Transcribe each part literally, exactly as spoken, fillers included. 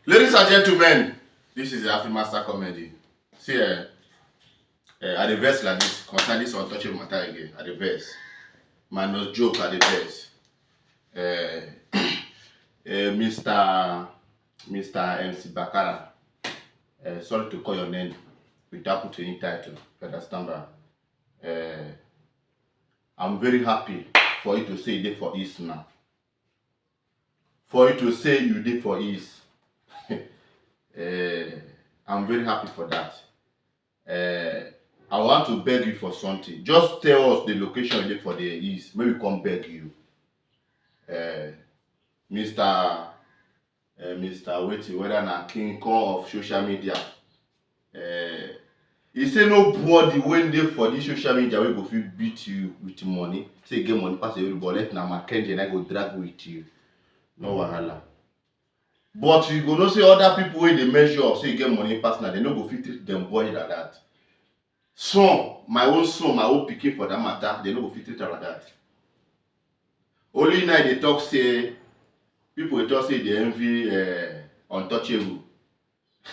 Ladies and gentlemen, this is the Happy Master Comedy. See, eh, eh, I dey vex like this, concern this untouchable matter again. I dey vex. Minus joke, I dey vex. Eh, eh, Mister Mister M C Bakara, eh, sorry to call your name without putting in title. You understand, ba? Eh, I'm very happy for you to say you dey for East now. For you to say you dey for East. Eh, I'm very happy for that. Eh, I want to beg you for something. Just tell us the location you dey for the East. Make we come beg you. Eh, Mister eh, Mister Wetin, whether na King Kong of social media. Eh, he say nobody wey dey for this social media wey go fit beat you with money. Say you get money pass everybody, let na Makenje na go drag with you. No wahala. But you go know say other people wey dey measure up say you get money pass na, dem no go fit treat dem boy like that. Son, my own son, my own pikin for that matter, dem no go fit treat am like that. Only now dey talk say, people dey talk say they envy, eh, untouchable.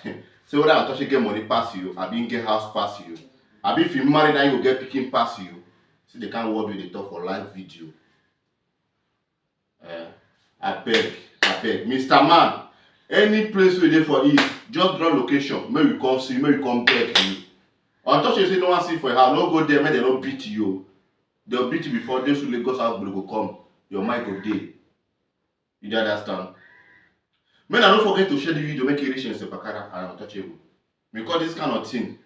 Say whether untouchable get money pass you, abi him get house pass you, abi if you marry now you go get pikin pass you. See the kind word wey dey talk for live video. Eh, I beg, I beg, Mister Man, any place wey dey for East, just drop location, make we come see, make we come beg you. Untouchable say no one see for your house, no go there, make dem no beat you. Dem beat you before, those who Lagos house go come, your mind go dey. You dey understand? Make una no forget to share the video, make e reach Mister Bakara and untouchable. Because this kind of thing,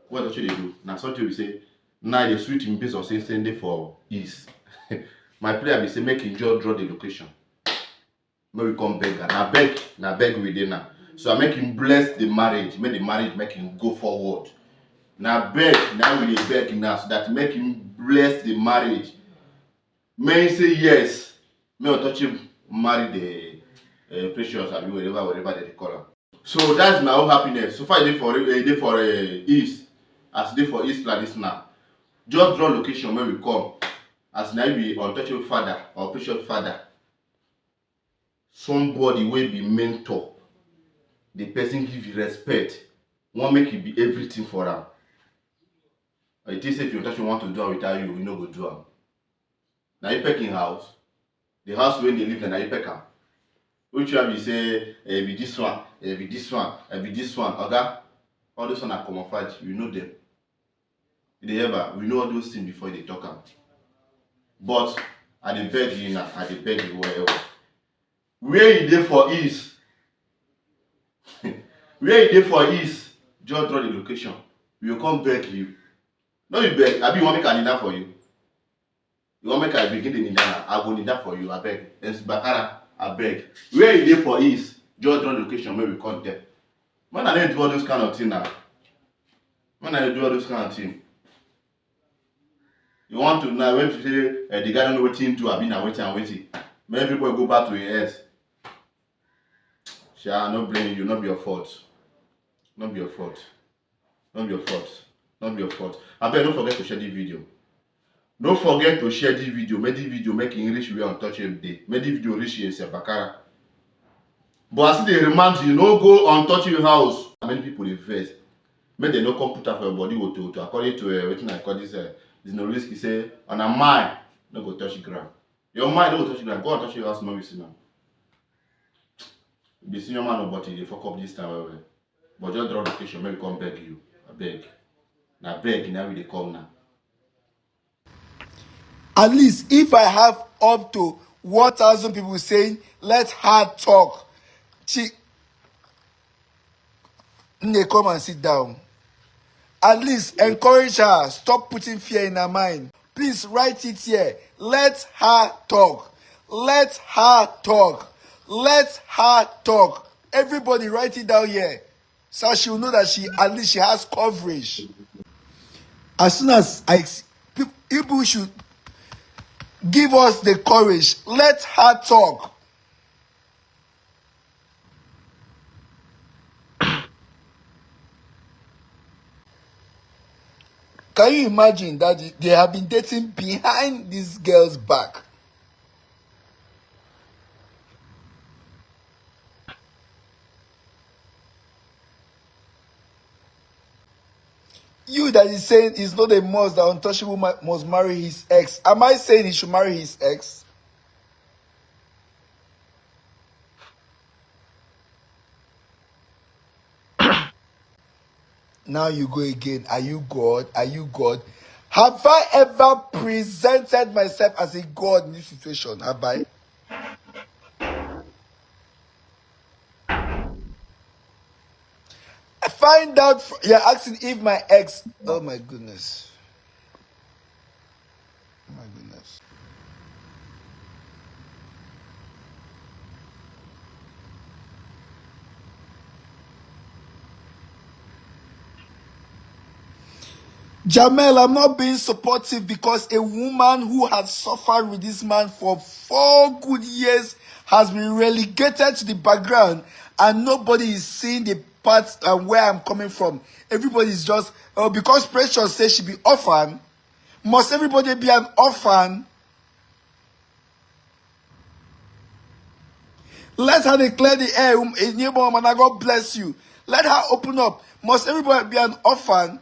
what untouchable dey do, na something we say, na e dey sweet me based on say, say dey for East. My prayer be say make him just drop the location. Make we come beg am. Na beg, na beg we dey now. So I make him bless the marriage, make the marriage make him go forward. Na beg, na we dey beg now so that make him bless the marriage. Make him say yes. Make untouchable marry the, eh, Precious, abi whatever, whatever dem dey call am. So that's my own happiness. So far, e dey for, e dey for, eh, East. As e dey for East like this now, just drop location, make we come. As na you be untouchable father or Precious father, somebody wey be mentor, the person give you respect, wan make you be everything for am. You think say if untouchable want to do am without you, you no go do am. Na you pack him house. The house wey dey live na, na you pack am. Which one be say, eh, be this one, eh, be this one, eh, be this one? Oga, all those one na camouflage. You know them. You dey hear, ba? We know all those things before you dey talk am. But I dey beg you now, I dey beg you well well. Where you dey for East? Where you dey for East? Just drop the location. We go come beg you. No be beg, abi you wan make I kneel down for you? You wan make I begin dey kneel down now? I go kneel down for you, abeg. Mister Bakara, abeg. Where you dey for East? Just drop location, make we come there. Make una no do all those kind of thing now. Make una no do all those kind of thing. You want to now, when you say, eh, the guy don't know wetin do, abi na wetin and wetin. Make everybody go back to him ears. Sha, no blame you, no be your fault. No be your fault. No be your fault. No be your fault. Abeg, no forget to share the video. No forget to share the video. Make the video make e reach where untouchable dey. Make the video reach Mister Bakara. But I still dey remind you, no go untouchable house. Many people dey vex. Make dem no come put am for your body woto woto. According to, eh, wetin I call this, eh, Zinoliski say, on a mind, no go touch ground. Your mind no go touch ground. Go untouchable house, no be see now. Be senior man, nobody dey fuck up this time well well. But just drop location, make we come beg you. Abeg. Na beg, na we dey come now. At least if I have up to one thousand people saying, "Let her talk," she, Nne, come and sit down. At least encourage her. Stop putting fear in her mind. Please write it here. Let her talk. Let her talk. Let her talk. Everybody write it down here. So she will know that she, at least she has coverage. As soon as I, peop-, people should give us the courage. Let her talk. Can you imagine that they have been dating behind this girl's back? You that is saying it's not a must that Untouchable ma- must marry his ex. Am I saying he should marry his ex? Now you go again. Are you God? Are you God? Have I ever presented myself as a God in this situation? Have I? I find out. You're asking if my ex. Oh my goodness. Oh my goodness. Jamel, I'm not being supportive because a woman who has suffered with this man for four good years has been relegated to the background, and nobody is seeing the part and where I'm coming from. Everybody's just, oh, because Precious says she be orphan, must everybody be an orphan? Let her declare the air, um, a newborn woman, and God bless you. Let her open up. Must everybody be an orphan?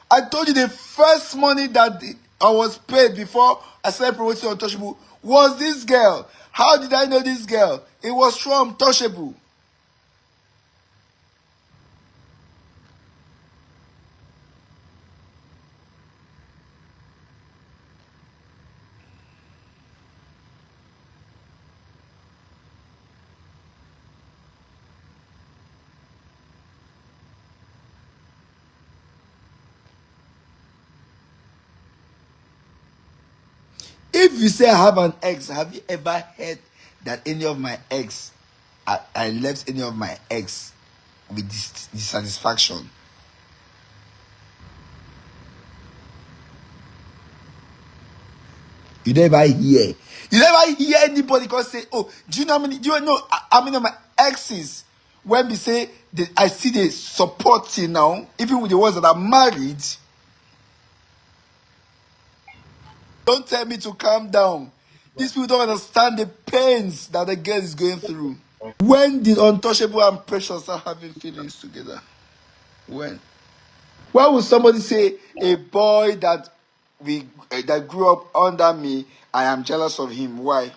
I told you the first money that the, I was paid before I started promoting Untouchable was this girl. How did I know this girl? It was from Untouchable. If you say I have an ex, have you ever heard that any of my ex, I, I left any of my ex with dis- dissatisfaction? You never hear. You never hear anybody come say, "Oh, do you know how many? Do you know uh, how many of my exes when we say that I see the support till now, even with the ones that are married?" Don't tell me to calm down. These people don't understand the pains that the girl is going through. When did Untouchable and Precious start having feelings together? When? Why would somebody say a boy that we uh, that grew up under me, I am jealous of him? Why?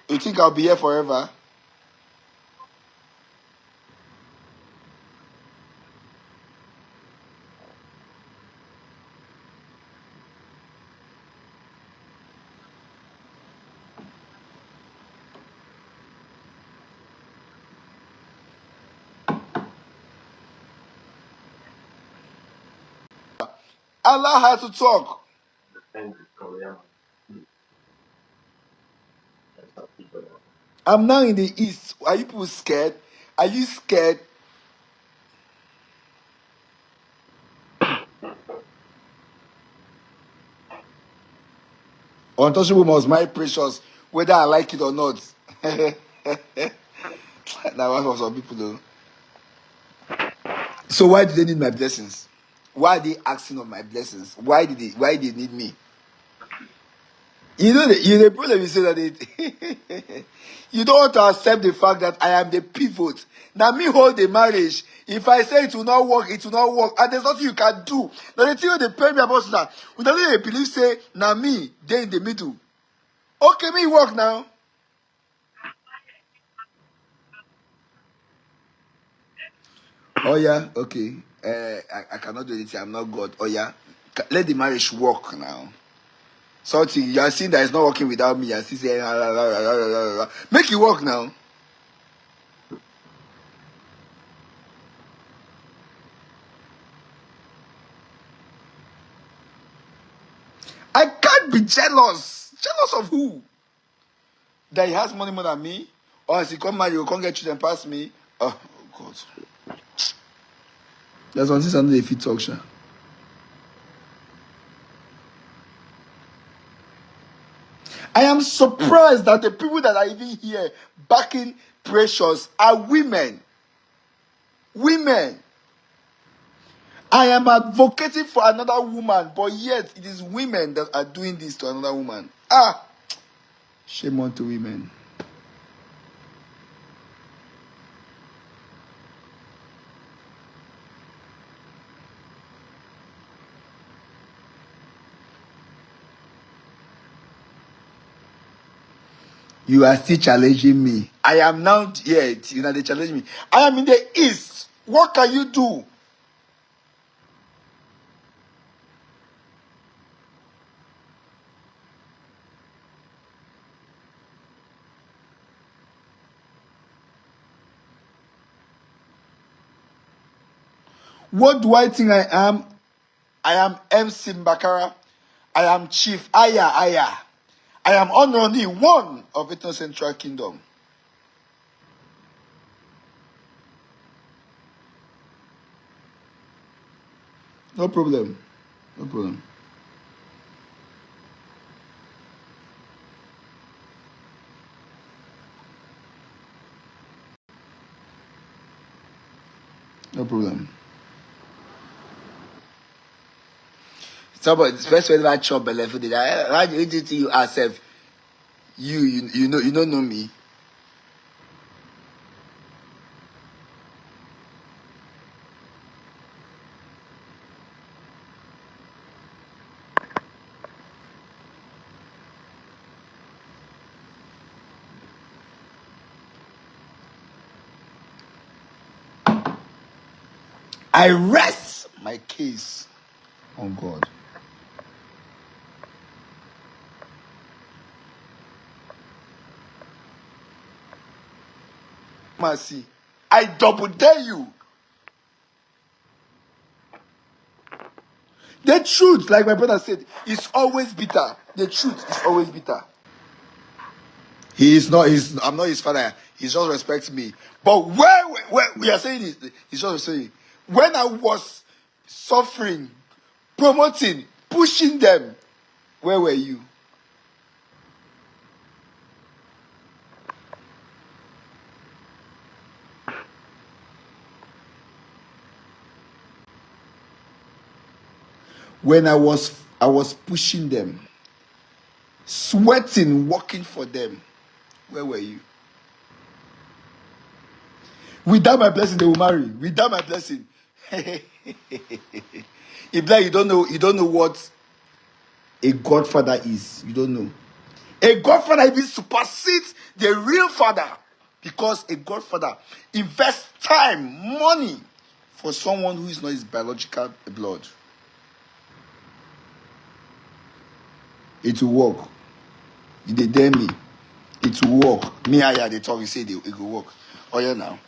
You think I'll be here forever? Allow her to talk. I'm now in the east. Are you people scared? Are you scared? Untouchable must marry Precious, whether I like it or not. Now, what for some people though? So why do they need my blessings? Why are they asking of my blessings? Why did they? Why they need me? You know, the, you the problem is that it, you don't want to accept the fact that I am the pivot. Now me hold the marriage. If I say it will not work, it will not work, and there's nothing you can do. Now the thing they pay me about that. Without you believe, say now me they in the middle. Okay, me work now. Oh yeah, okay. Uh, I, I cannot do anything. I'm not God. Oh yeah, let the marriage work now. Something you are seeing that is not working without me. I see say la, la, la, la, la, la, la. Make it work now. I can't be jealous. Jealous of who? That he has money more than me, or as he come marry, he go come get children pass me. Oh God. There's one thing I know if he talk, sha. I am surprised that the people that are even here backing Precious are women. Women. I am advocating for another woman, but yet it is women that are doing this to another woman. Ah, shame unto women. You are still challenging me. I am now here. You know they challenge me. I am in the east. What can you do? What do I think I am? I am M C Mbakara. I am Chief Aya Aya. I am Honorary one of Eton Central Kingdom. No problem. No problem. No problem. Somebody, the first person I chop belle for the day. How do you do to you yourself? You, you, you know, you don't know me. I rest my case on God. Mercy. I double dare you. The truth, like my brother said, is always bitter. The truth is always bitter. He is not. He's. I'm not his father. He just respects me. But where, where, where we are saying is, he's just saying, when I was suffering, promoting, pushing them, where were you? When I was, I was pushing them, sweating, working for them, where were you? Without my blessing, they will marry. Without my blessing, if like you don't know, you don't know what a godfather is. You don't know. A godfather even supersedes the real father, because a godfather invests time, money for someone who is not his biological blood. It will work. You dey dare me. It will work. Me, I, I dey talk. You say they, it will work. Oh yeah, now.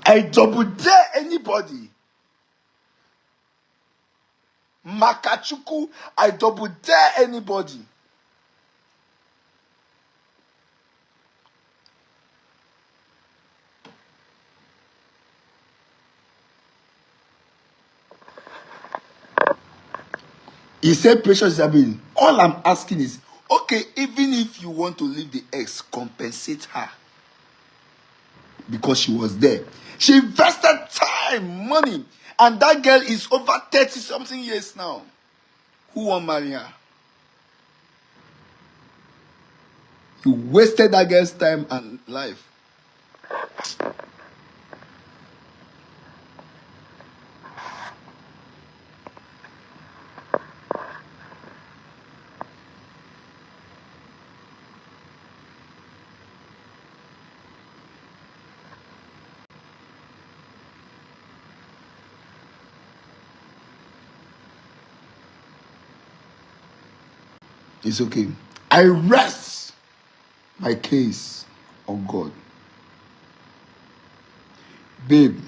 I double dare anybody. Makachuku, I double dare anybody. He said, Precious Isabel, all I'm asking is, okay, even if you want to leave the ex, compensate her. Because she was there. She invested time, money, and that girl is over thirty something years now. Who won't marry her? You wasted that girl's time and life. It's okay. I rest my case on God. Babe,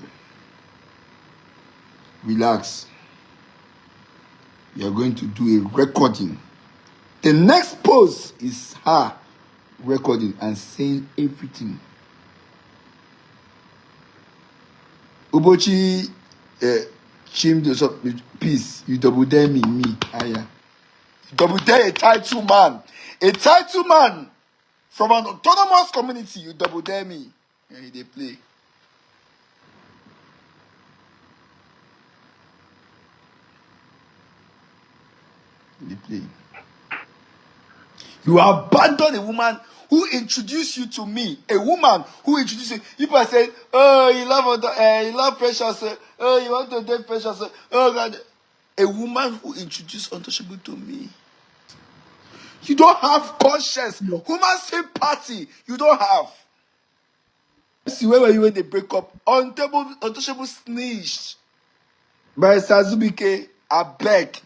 relax. We are going to do a recording. The next post is her recording and saying everything. Ubochi, uh, Chimdo, so, peace. You double dare me, me, Aya. You double dare a title man. A title man from an autonomous community, you double dare me. And you dey play. You dey play. You abandon a woman who introduced you to me. A woman who introduced you. People are saying, "Oh, you love, uh, you love Precious. Uh, oh, you want to date Precious. Uh, oh God." A woman who introduced Untouchable to me. You don't have conscience. Human sympathy. You don't have. See, where were you when they break up? Untable, untouchable snitched. Barrister Azubike, I beg.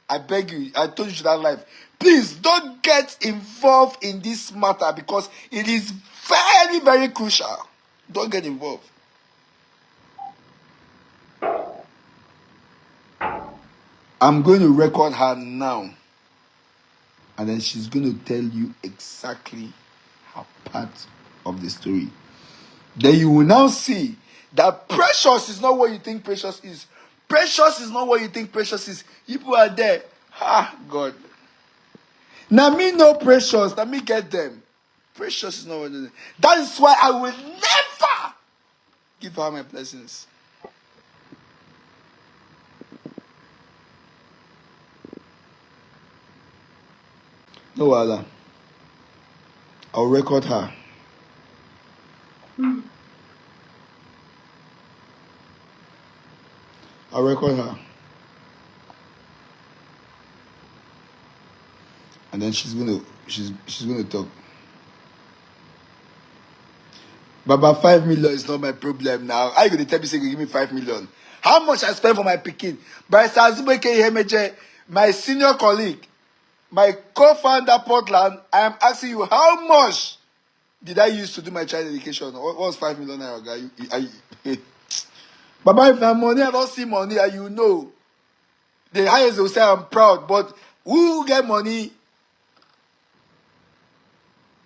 I beg you. I told you that life. Please don't get involved in this matter because it is very, very crucial. Don't get involved. I'm going to record her now. And then she's going to tell you exactly her part of the story. Then you will now see that Precious is not what you think Precious is. Precious is not what you think Precious is. People are there. Ah, God. Now me know Precious. Now me get them. Precious is not what you think. That is why I will never give her my blessings. No wahala. I'll record her. I'll record her. And then she's gonna she's she's gonna talk. Baba, five million is not my problem now. How you gonna tell me say you give me five million? How much I spend for my pikin? Barrister Azubike Ihemeje, my senior colleague, my co-founder Portland, I am asking you, how much did I use to do my child education? What was five million naira, guy? You, you, are you, Baba, if na money, I don't see money, and you know. The highest will say I'm proud, but who get money?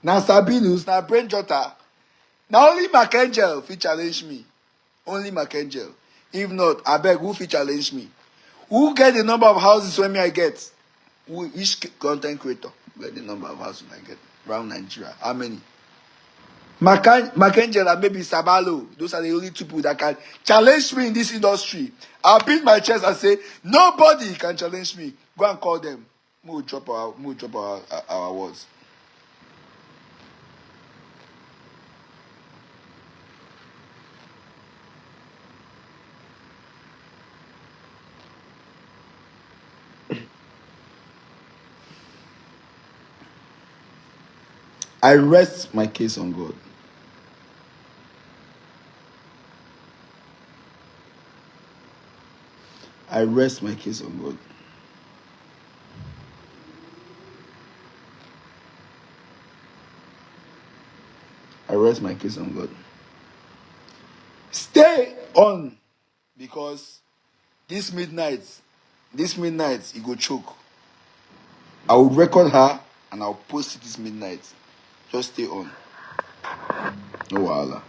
Na Sabinus, na Brain Jotter. Na only Mark Angel fit challenge me. Only Mark Angel. If not, I beg, who fit challenge me? Who get the number of houses when me I get? Who, which content creator get the number of houses I get around Nigeria? How many? Mark Angel and maybe Sabalo. Those are the only two people that can challenge me in this industry. I beat my chest and say, nobody can challenge me. Go and call them. We'll drop our we'll drop our, our, our words. I rest my case on God. I rest my case on God. I rest my case on God. Stay on, because this midnight, this midnight, it go choke. I will record her and I'll post it this midnight. Just stay on. No wahala.